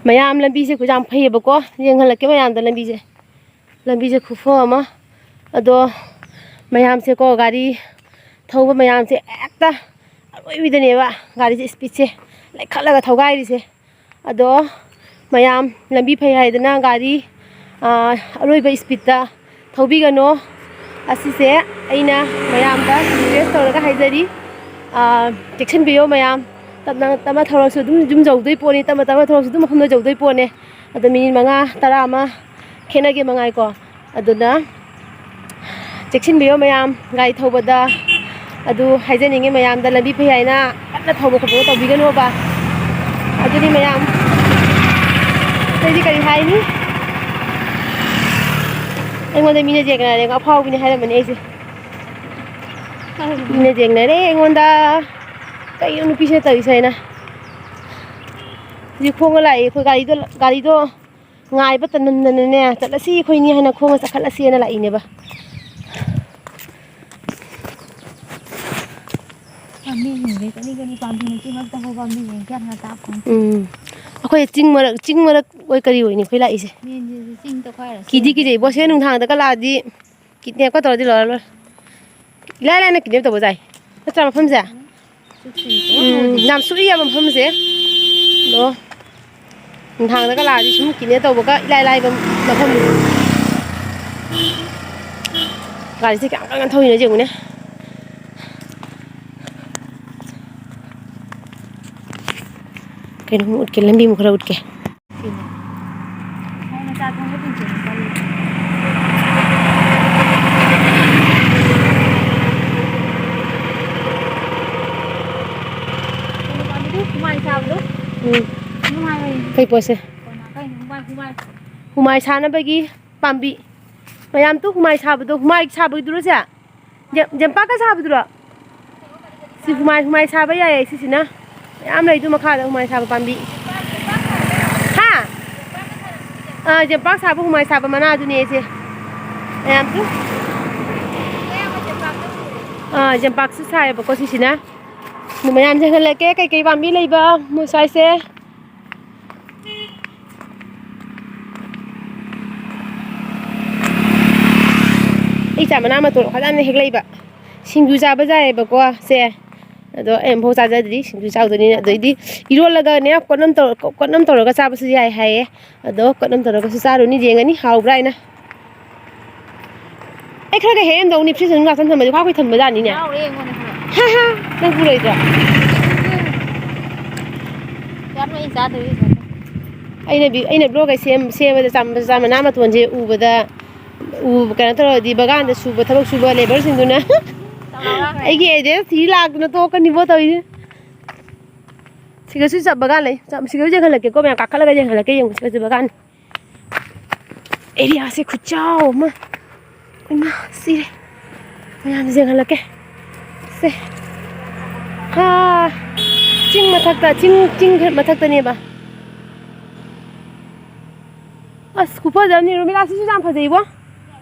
ꯃꯌꯥꯝ, ꯂꯝꯕꯤꯁꯦ ꯌꯥꯝ ꯐꯩꯌꯦꯕꯀꯣ, ꯌꯦꯡꯍꯜꯂꯛꯀꯦ ꯃꯌꯥꯝꯗ ꯂꯝꯕꯤꯁꯦ꯫ ꯂꯝꯕꯤꯁꯦ ꯈꯨꯐ ꯑꯃ꯫ ꯑꯗꯣ ꯃꯌꯥꯝꯁꯦꯀꯣ, ꯒꯥꯔꯤ ꯊꯧꯕ ꯃꯌꯥꯝꯁꯦ ꯍꯦꯛꯇ ꯑꯔꯣꯏꯕꯤꯗꯅꯦꯕ ꯒꯥꯔꯤꯁꯦ ꯏꯁꯄꯤꯠꯁꯦ ꯂꯩꯈꯠꯂꯒ ꯊꯧꯒꯥꯏꯔꯤꯁꯦ꯫ ꯑꯗꯣ ꯃꯌꯥꯝ, ꯂꯝꯕꯤ ꯐꯩ ꯍꯥꯏꯗꯅ ꯒꯥꯔꯤ, ꯑ, ꯑꯔꯣꯏꯕ ꯏꯁꯄꯤꯠꯇ ꯊꯧꯕꯤꯒꯅꯣ꯫ ꯑꯁꯤꯁꯦ ꯑꯩꯅ ꯃꯌꯥꯝꯗ ꯔꯤꯀ꯭ꯋꯦꯁ ꯇꯧꯔꯒ ꯍꯥꯏꯖꯔꯤ꯫ ꯑ, ꯆꯦꯛꯁꯤꯟꯕꯤꯌꯣ ꯃꯌꯥꯝ꯫ ꯇꯞꯅ, ꯇꯞꯅ ꯊꯧꯔꯁꯨ ꯑꯗꯨꯝ ꯌꯨꯝ ꯌꯧꯗꯣꯏ ꯄꯣꯠꯅꯤ, ꯇꯞꯅ, ꯇꯞꯅ ꯊꯧꯔꯁꯨ ꯑꯗꯨꯝ ꯃꯐꯝꯗ ꯌꯧꯗꯣꯏ ꯄꯣꯠꯅꯦ꯫ ꯑꯗꯣ ꯃꯤꯅꯤꯠ ꯃꯉꯥ, ꯇꯔꯥ ꯑꯃ ꯈꯦꯠꯅꯒꯦ ꯃꯉꯥꯏꯀꯣ꯫ ꯑꯗꯨꯅ ꯆꯦꯛꯁꯤꯟꯕꯤꯌꯣ ꯃꯌꯥꯝ, ꯒꯥꯔꯤ ꯊꯧꯕꯗ꯫ ꯑꯗꯨ ꯍꯥꯏꯖꯅꯤꯡꯉꯤ ꯃꯌꯥꯝꯗ, ꯂꯝꯕꯤ ꯐꯩ ꯍꯥꯏꯅ ꯀꯟꯅ ꯊꯧꯕ ꯈꯣꯠꯄꯗꯣ ꯇꯧꯕꯤꯒꯅꯣꯕ꯫ ꯑꯗꯨꯗꯤ ꯃꯌꯥꯝ, ꯑꯇꯩꯗꯤ ꯀꯔꯤ ꯍꯥꯏꯅꯤ? ꯑꯩꯉꯣꯟꯗ ꯃꯤꯅ ꯌꯦꯡꯅꯔꯦ, ꯑꯐꯥꯎꯕꯤꯅꯤ ꯍꯥꯏꯔꯝꯃꯅꯤ ꯑꯩꯁꯦ꯫ ꯃꯤꯅ ꯌꯦꯡꯅꯔꯦ ꯑꯩꯉꯣꯟꯗ꯫ ꯀꯩꯅꯣ ꯅꯨꯄꯤꯁꯤꯅ ꯇꯧꯔꯤꯁꯦ ꯍꯥꯏꯅ꯫ ꯍꯧꯖꯤꯛ ꯈꯣꯡꯅ ꯂꯥꯛꯑꯦ ꯑꯩꯈꯣꯏ꯫ ꯒꯥꯔꯤꯗꯣ, ꯒꯥꯔꯤꯗꯣ ꯉꯥꯏꯕ ꯇꯟꯃꯟꯗꯅꯅꯦ, ꯆꯠꯂꯁꯤ ꯑꯩꯈꯣꯏꯅꯤ ꯍꯥꯏꯅ ꯈꯣꯡꯅ ꯆꯠꯈꯠꯂꯁꯤꯅ ꯂꯥꯛꯏꯅꯦꯕ꯫ ꯄꯥꯝꯕꯤꯁꯤꯡꯁꯦ ꯀꯔꯤ ꯀꯔꯤ ꯄꯥꯝꯕꯤꯅꯣ ꯆꯤꯡꯂꯛꯇ ꯍꯧꯕ ꯄꯥꯝꯕꯤꯁꯤꯡꯁꯦ ꯒ꯭ꯌꯥꯟ ꯉꯥ ꯇꯥ ꯐꯪꯗꯦ꯫ ꯎꯝ꯫ ꯑꯩꯈꯣꯏ ꯆꯤꯡ ꯃꯔꯛ, ꯆꯤꯡ ꯃꯔꯛ ꯑꯣꯏ ꯀꯔꯤ ꯑꯣꯏꯅꯤ ꯑꯩꯈꯣꯏ ꯂꯥꯛꯏꯁꯦ꯫ ꯃꯦꯟꯁꯤꯁꯨ ꯆꯤꯡ ꯇꯣꯈꯥꯏꯔꯁꯦ꯫ ꯀꯤꯗꯤ ꯀꯤꯖꯩ ꯕꯣꯁꯦ, ꯅꯨꯡꯗꯥꯡꯗꯒ ꯂꯥꯛꯑꯗꯤ ꯀꯤꯗꯅꯦꯞꯀ ꯇꯧꯔꯗꯤ ꯂꯣꯏꯔꯦ ꯂꯣꯏꯔꯦ꯫ ꯏꯂꯥꯏ ꯂꯥꯏꯅ ꯀꯤꯗꯅꯦꯞ ꯇꯧꯕ ꯌꯥꯏ꯫ ꯅꯠꯇ꯭ꯔꯥ ꯃꯐꯝꯁꯦ? ꯆꯨꯞꯁꯤꯟ ꯎꯝ, ꯌꯥꯝ ꯁꯨꯛꯏ ꯌꯥꯕ ꯃꯐꯝꯁꯦ꯫ ꯑꯗꯣ ꯅꯨꯡꯗꯥꯡꯗꯒ ꯂꯥꯛꯑꯗꯤ ꯁꯨꯝ ꯀꯤꯅꯦ ꯇꯧꯕꯒ ꯏꯂꯥꯏ ꯂꯥꯏꯕ ꯃꯐꯝꯅꯤ꯫ ꯒꯥꯔꯤꯁꯦ ꯀꯌꯥꯝ ꯀꯟꯅ ꯊꯧꯔꯤꯅꯣ ꯌꯦꯡꯉꯨꯅꯦ꯫ ꯀꯩꯅꯣꯝ ꯎꯠꯀꯦ, ꯂꯝꯕꯤ ꯑꯃꯨꯛ ꯈꯔ ꯎꯠꯀꯦ꯫ ꯎꯝ꯫ ꯀꯩ ꯄꯣꯠꯁꯦ? ꯍꯨꯃꯥꯏ ꯁꯥꯅꯕꯒꯤ ꯄꯥꯝꯕꯤ꯫ ꯃꯌꯥꯝ ꯇꯨ ꯍꯨꯃꯥꯏ ꯁꯥꯕꯗꯣ, ꯍꯨꯃꯥꯏ ꯁꯥꯕꯒꯤꯗꯨꯔꯣ ꯁꯦ? ꯖꯦꯝ-, ꯖꯦꯝꯄꯥꯛꯀ ꯁꯥꯕꯗꯨꯔꯣ? ꯁꯤ ꯍꯨꯃꯥꯏ, ꯍꯨꯃꯥꯏ ꯁꯥꯕ ꯌꯥꯏꯌꯦ ꯁꯤꯁꯤꯅ꯫ ꯃꯌꯥꯝ ꯂꯩꯗꯨ ꯃꯈꯥꯗ ꯍꯨꯃꯥꯏ ꯁꯥꯕ ꯄꯥꯝꯕꯤ꯫ ꯍꯥ? ꯑꯥ, ꯖꯦꯝꯄꯥꯛ ꯁꯥꯕ ꯍꯨꯃꯥꯏ ꯁꯥꯕ ꯃꯅꯥꯗꯨꯅꯦ ꯑꯩꯁꯦ꯫ ꯃꯌꯥꯝ ꯇꯨ꯫ ꯑꯥ, ꯖꯦꯝꯄꯥꯛꯁꯨ ꯁꯥꯏꯌꯦꯕꯀꯣ ꯁꯤꯁꯤꯅ꯫ ꯑꯗꯨ ꯃꯌꯥꯝ ꯌꯦꯡꯍꯜꯂꯛꯀꯦ ꯀꯩꯀꯩ ꯄꯥꯝꯕꯤ ꯂꯩꯕ ꯃꯣꯏ ꯁ꯭ꯋꯥꯏꯁꯦ꯫ ꯑꯩ ꯆꯥ ꯃꯅꯥ ꯃꯇꯣꯟ ꯐꯖꯅ ꯍꯦꯛꯂꯛꯏꯕ꯫ ꯁꯤꯡꯖꯨ ꯆꯥꯕ ꯌꯥꯏꯌꯦꯕꯀꯣ ꯁꯦ꯫ ꯑꯗꯣ ꯑꯩ ꯑꯃꯐꯥꯎ ꯆꯥꯖꯗ꯭ꯔꯤ, ꯁꯤꯡꯖꯨ ꯆꯥꯎꯗꯣꯏꯅꯤꯅ꯫ ꯑꯗꯩꯗꯤ ꯏꯔꯣꯜꯂꯒꯅꯦ ꯀꯣꯠꯅꯝ ꯇꯧꯔ-, ꯀꯣꯠꯅꯝ ꯇꯧꯔꯒ ꯆꯥꯕꯁꯨ ꯌꯥꯏ ꯍꯥꯏꯌꯦ꯫ ꯑꯗꯣ ꯀꯣꯠꯅꯝ ꯇꯧꯔꯒꯁꯨ ꯆꯥꯔꯨꯅꯤ, ꯌꯦꯡꯉꯅꯤ ꯍꯥꯎꯕ꯭ꯔꯥ ꯍꯥꯏꯅ꯫ ꯑꯩ ꯈꯔꯒ ꯍꯦꯛꯑꯝꯗꯧꯅꯤ, ꯐ꯭ꯔꯤꯖ ꯃꯅꯨꯡ ꯉꯥꯛꯇꯪ ꯊꯝꯕꯗꯤ ꯈ꯭ꯋꯥꯏ ꯀꯨꯏ ꯊꯝꯕ ꯖꯥꯠꯅꯤꯅꯦ꯫ ꯌꯥꯎꯔꯦ ꯑꯩꯉꯣꯟꯗ ꯈꯔ꯫ ꯍꯥ ꯍꯥ, ꯅꯪ ꯄꯨꯔꯣꯏꯗ꯭ꯔꯣ? ꯌꯥꯝ ꯑꯩ ꯆꯥꯗꯣꯏ ꯏꯊꯟꯇ꯫ ꯑꯩꯅ ꯕꯤ-, ꯑꯩꯅ ꯕ꯭ꯂꯣꯒ ꯁꯦꯝ-, ꯁꯦꯝꯕꯗ ꯆꯥꯝ-, ꯆꯥ ꯃꯅꯥ ꯃꯇꯣꯟꯁꯦ ꯎꯕꯗ, ꯎ-, ꯀꯩꯅꯣ ꯇꯧꯔꯗꯤ ꯕꯒꯥꯟꯗ ꯁꯨꯕ, ꯊꯕꯛ ꯁꯨꯕ ꯂꯦꯕꯔꯁꯤꯡꯗꯨꯅ ꯇꯧꯔꯛꯑꯣ ꯍꯥꯏꯈ꯭ꯔꯦ꯫ ꯑꯩꯒꯤ ꯑꯦꯗ꯭ꯔꯦꯁ ꯊꯤ ꯂꯥꯛꯇꯅ ꯇꯣꯛꯀꯅꯤꯕꯣ ꯇꯧꯔꯤꯁꯦ꯫ ꯁꯤꯒꯁꯨ ꯆꯠ ꯕꯒꯥꯟ ꯂꯩ꯫ ꯆꯠ-, ꯁꯤꯒꯁꯨ ꯌꯦꯡꯍꯜꯂꯛꯀꯦꯀꯣ, ꯃꯌꯥꯝ ꯀꯥꯈꯠꯂꯒ ꯌꯦꯡꯍꯜꯂꯛꯀꯦ, ꯌꯦꯡꯉꯨ, ꯁꯤꯒꯁꯨ ꯕꯒꯥꯟ꯫ ꯑꯦꯔꯤꯌꯥꯁꯦ ꯈꯨꯠꯆꯥꯎ ꯑꯃ꯫ ꯏꯃꯥ, ꯁꯤꯔꯦ꯫ ꯃꯌꯥꯝꯁꯦ ꯌꯦꯡꯍꯜꯂꯛꯀꯦ꯫ ꯁꯦ꯫ ꯍꯥ꯫ ꯆꯤꯡ ꯃꯊꯛꯇ, ꯆꯤꯡ, ꯆꯤꯡ ꯃꯊꯛꯇꯅꯦꯕ꯫ ꯑꯁ, ꯈꯨꯐꯖ ꯑꯃꯅꯤ꯫ ꯔꯣꯃꯤꯂꯥ, ꯁꯤꯁꯨ ꯌꯥꯝ ꯐꯖꯩꯕꯣ꯫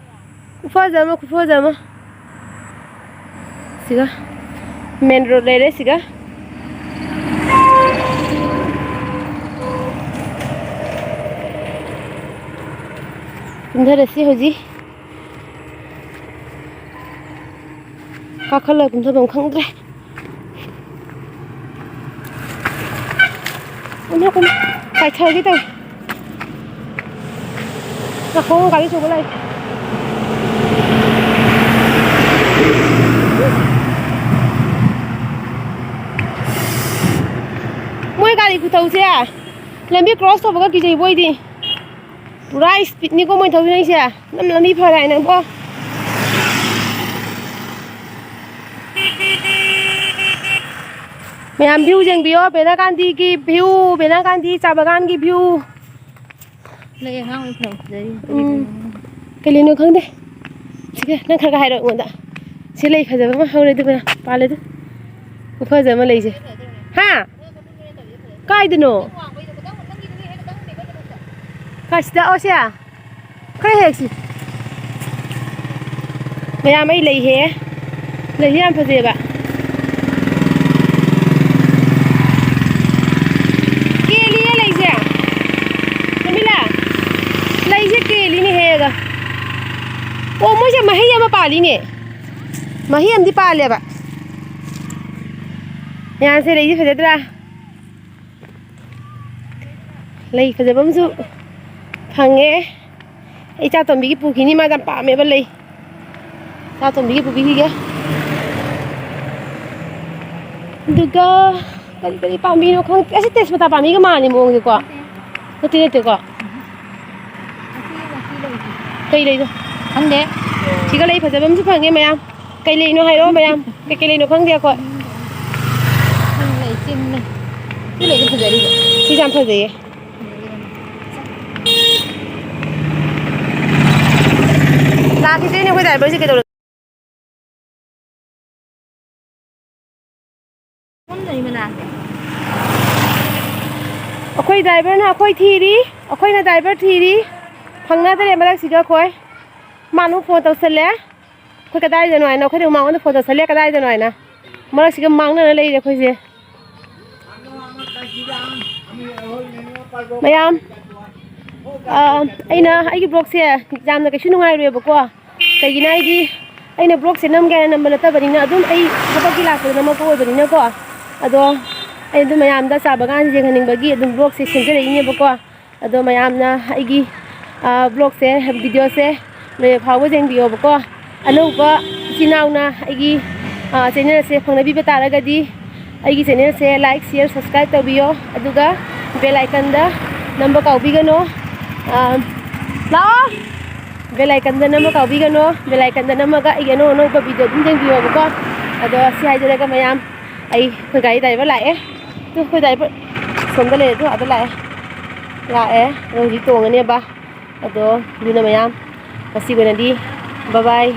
ꯈꯨꯐꯖ ꯑꯃ, ꯈꯨꯐꯖ ꯑꯃ꯫ ꯁꯤꯒ main road ꯂꯩꯔꯦ ꯁꯤꯒ꯫ ꯀꯨꯝꯊꯔꯁꯤ ꯍꯧꯖꯤꯛ꯫ ꯀꯥꯈꯠꯂ ꯀꯨꯝꯊꯐꯝ ꯈꯪꯗ꯭ꯔꯦ꯫ ꯀꯨꯝꯊ, ꯀꯨꯝꯊ꯫ ꯀꯥꯏꯊꯒꯦ ꯇꯧꯋꯦ꯫ ꯈꯣꯡ ꯒꯥꯔꯤ ꯑꯆꯧꯕ ꯂꯥꯛꯑꯦ꯫ ꯃꯣꯏ ꯒꯥꯔꯤ ꯈꯨꯊꯧꯁꯦ ꯂꯝꯕꯤ cross ꯇꯧꯕꯒ ꯀꯤꯖꯩꯕꯣ ꯑꯩꯗꯤ꯫ ꯄꯨꯔꯥ speedꯅꯤꯀꯣ ꯃꯣꯏ ꯊꯧꯅꯩꯁꯦ꯫ ꯅꯝ ꯂꯝꯕꯤ ꯐꯔꯦ ꯍꯥꯏꯅꯀꯣ꯫ ꯃꯌꯥꯝ view ꯌꯦꯡꯕꯤꯌꯣ, ꯕꯦꯂꯥꯀꯥꯟꯗꯤꯒꯤ view, ꯕꯦꯂꯥꯀꯥꯟꯗꯤ ꯆꯥ ꯕꯒꯥꯟꯒꯤ view꯫ ꯂꯩ ꯑꯉꯥꯡ ꯑꯣꯏ ꯐꯔꯦ, ꯐꯖꯔꯤ꯫ ꯎꯝ꯫ ꯀꯩ ꯂꯩꯅꯣ ꯈꯪꯗꯦ꯫ ꯁꯤꯒ ꯅꯪ ꯈꯔ ꯈꯔ ꯍꯥꯏꯔꯛꯑꯣ ꯑꯩꯉꯣꯟꯗ꯫ ꯁꯤ ꯂꯩ ꯐꯖꯕ ꯑꯃ ꯍꯧꯔꯦ ꯑꯗꯨꯒ ꯄꯥꯜꯂꯦ ꯑꯗꯨ꯫ ꯈꯨꯐꯖ ꯑꯃ ꯂꯩꯁꯦ꯫ ꯍꯥ? ꯀꯥꯏꯗꯅꯣ? ꯀꯥꯏꯁꯤꯗ? ꯑꯣ, ꯁꯦ? ꯈꯔ ꯍꯦꯛꯁꯤ꯫ ꯃꯌꯥꯝ, ꯑꯩ ꯂꯩ ꯍꯦꯛꯑꯦ꯫ ꯂꯩꯁꯦ ꯌꯥꯝ ꯐꯖꯩꯑꯕ꯫ ꯀꯦꯜꯂꯤꯌꯦ ꯂꯩꯁꯦ꯫ ꯄ꯭ꯔꯃꯤꯂꯥ, ꯂꯩꯁꯦ ꯀꯦꯜꯂꯤꯅꯦ ꯍꯦꯛꯑꯒ꯫ ꯑꯣ, ꯃꯣꯏꯁꯦ ꯃꯍꯩ ꯑꯃ ꯄꯥꯜꯂꯤꯅꯦ꯫ ꯃꯍꯩ ꯑꯃꯗꯤ ꯄꯥꯜꯂꯦꯕ꯫ ꯃꯌꯥꯝꯁꯦ, ꯂꯩꯁꯦ ꯐꯖꯗ꯭ꯔꯥ? ꯂꯩ ꯐꯖꯕ ꯑꯃꯁꯨ ꯐꯪꯉꯦ꯫ ꯑꯩ ꯏꯆꯥꯇꯣꯝꯕꯤꯒꯤ ꯄꯨꯈꯤꯅꯤ, ꯃꯥ ꯌꯥꯝ ꯄꯥꯝꯃꯦꯕ ꯂꯩ꯫ ꯏꯆꯥꯇꯣꯝꯕꯤꯒꯤ ꯄꯨꯕꯤꯈꯤꯒꯦ꯫ ꯑꯗꯨꯒ ꯀꯔꯤ ꯀꯔꯤ ꯄꯥꯝꯕꯤꯅꯣ ꯈꯪꯗꯦ꯫ ꯑꯁꯤ ꯇꯦꯖꯄꯇꯥ ꯄꯥꯝꯕꯤꯒ ꯃꯥꯜꯂꯤ ꯃꯑꯣꯡꯁꯦꯀꯣ꯫ ꯅꯠꯇꯦ, ꯅꯠꯇꯦꯀꯣ꯫ ꯀꯩ ꯂꯩꯅꯣ? ꯈꯪꯗꯦ꯫ ꯁꯤꯒ ꯂꯩ ꯐꯖꯕ ꯑꯃꯁꯨ ꯐꯪꯉꯦ ꯃꯌꯥꯝ꯫ ꯀꯩ ꯂꯩꯅꯣ ꯍꯥꯏꯔꯛꯑꯣ ꯃꯌꯥꯝ꯫ ꯀꯩ ꯀꯩ ꯂꯩꯅꯣ ꯈꯪꯗꯦ ꯑꯩꯈꯣꯏ꯫ ꯆꯤꯡ ꯂꯩ, ꯆꯤꯡ ꯂꯩ꯫ ꯁꯤ ꯂꯩꯗꯤ ꯐꯖꯔꯤꯕ꯫ ꯁꯤꯁꯦ ꯌꯥꯝ ꯐꯖꯩꯌꯦ꯫ ꯂꯥꯛꯈꯤꯗꯣꯏꯅꯦ ꯑꯩꯈꯣꯏ driverꯁꯦ ꯀꯩꯗꯧꯔꯒꯦ? ꯐꯝꯗꯣꯏ ꯃꯅꯥꯛꯇ꯫ ꯑꯩꯈꯣꯏ driverꯅ ꯑꯩꯈꯣꯏ ꯊꯤꯔꯤ, ꯑꯩꯈꯣꯏꯅ driver ꯊꯤꯔꯤ꯫ ꯐꯪꯅꯗ꯭ꯔꯦ ꯃꯔꯛꯁꯤꯗ ꯑꯩꯈꯣꯏ꯫ ꯃꯥ ꯑꯃꯨꯛ phone ꯇꯧꯁꯜꯂꯦ꯫ ꯑꯩꯈꯣꯏ ꯀꯗꯥꯏꯗꯅꯣ ꯍꯥꯏꯅ, ꯑꯩꯈꯣꯏꯗ ꯃꯉꯣꯟꯗ phone ꯇꯧꯁꯜꯂꯦ, ꯀꯗꯥꯏꯗꯅꯣ ꯍꯥꯏꯅ꯫ ꯃꯔꯛꯁꯤꯒ ꯃꯥꯡꯅꯔ ꯂꯩꯔꯦ ꯑꯩꯈꯣꯏꯁꯦ꯫ ꯃꯌꯥꯝ, ꯑ, ꯑꯩꯅ ꯑꯩꯒꯤ vlogꯁꯦ ꯌꯥꯝꯅ ꯀꯩꯁꯨ ꯅꯨꯡꯉꯥꯏꯔꯣꯏꯕꯀꯣ꯫ ꯀꯩꯒꯤꯅꯣ ꯍꯥꯏꯗꯤ, ꯑꯩꯅ vlogꯁꯦ ꯅꯝꯒꯦ ꯍꯥꯏꯅ ꯅꯝꯕ ꯅꯠꯇꯕꯅꯤꯅ, ꯑꯗꯨꯝ ꯑꯩ ꯊꯕꯛꯀꯤ ꯂꯥꯛꯄꯗ ꯅꯝꯃꯛꯄ ꯑꯣꯏꯕꯅꯤꯅꯀꯣ꯫ ꯑꯗꯣ ꯑꯩ ꯑꯗꯨꯝ ꯃꯌꯥꯝꯗ ꯆꯥ ꯕꯒꯥꯟ ꯌꯦꯡꯍꯟꯅꯤꯡꯕꯒꯤ ꯑꯗꯨꯝ vlogꯁꯦ ꯁꯦꯝꯖꯔꯛꯏꯅꯦꯕꯀꯣ꯫ ꯑꯗꯣ ꯃꯌꯥꯝꯅ ꯑꯩꯒꯤ ꯕ꯭ꯂꯣꯒꯁꯦ, ꯚꯤꯗꯤꯑꯣꯁꯦ ꯂꯣꯏꯕ ꯐꯥꯎꯕ ꯌꯦꯡꯕꯤꯌꯣꯕꯀꯣ꯫ ꯑꯅꯧꯕ ꯏꯆꯤꯟ ꯏꯅꯥꯎꯅ ꯑꯩꯒꯤ ꯆꯦꯅꯦꯜꯁꯦ ꯐꯪꯅꯕꯤꯕ ꯇꯥꯔꯒꯗꯤ, ꯑꯩꯒꯤ ꯆꯦꯅꯦꯜꯁꯦ ꯂꯥꯏꯛ, ꯁꯤꯌꯔ, ꯁꯕꯁꯀ꯭ꯔꯥꯏꯕ ꯇꯧꯕꯤꯌꯣ꯫ ꯑꯗꯨꯒ ꯕꯦꯜ ꯑꯥꯏꯀꯟꯗ ꯅꯝꯕ ꯀꯥꯎꯕꯤꯒꯅꯣ꯫ ꯂꯥꯛꯑꯣ꯫ ꯕꯦꯜ ꯑꯥꯏꯀꯟꯗ ꯅꯝꯕ ꯀꯥꯎꯕꯤꯒꯅꯣ꯫ ꯕꯦꯜ ꯑꯥꯏꯀꯟꯗ ꯅꯝꯃꯒ ꯑꯩꯒꯤ ꯑꯅꯧ ꯑꯅꯧꯕ ꯚꯤꯗꯤꯑꯣ ꯑꯗꯨꯝ ꯌꯦꯡꯕꯤꯌꯣꯕꯀꯣ꯫ ꯑꯗꯣ ꯁꯤ ꯍꯥꯏꯖꯔꯒ ꯃꯌꯥꯝ, ꯑꯩ ꯑꯩꯈꯣꯏ ꯒꯥꯔꯤ ꯗ꯭ꯔꯥꯏꯚꯔ ꯂꯥꯛꯑꯦ꯫ ꯇꯨ, ꯑꯩꯈꯣꯏ ꯗ꯭ꯔꯥꯏꯚꯔ ꯁꯣꯝꯗ ꯂꯩꯔꯦ, ꯑꯗꯨ ꯑꯥꯗ ꯂꯥꯛꯑꯦ꯫ ꯂꯥꯛꯑꯦ꯫ ꯑꯗꯣ ꯍꯧꯖꯤꯛ ꯇꯣꯡꯉꯅꯦꯕ꯫ ꯑꯗꯣ ꯑꯗꯨꯅ ꯃꯌꯥꯝ, ꯉꯁꯤꯒꯤ ꯑꯣꯏꯅꯗꯤ ꯕꯥꯏ ꯕꯥꯏ꯫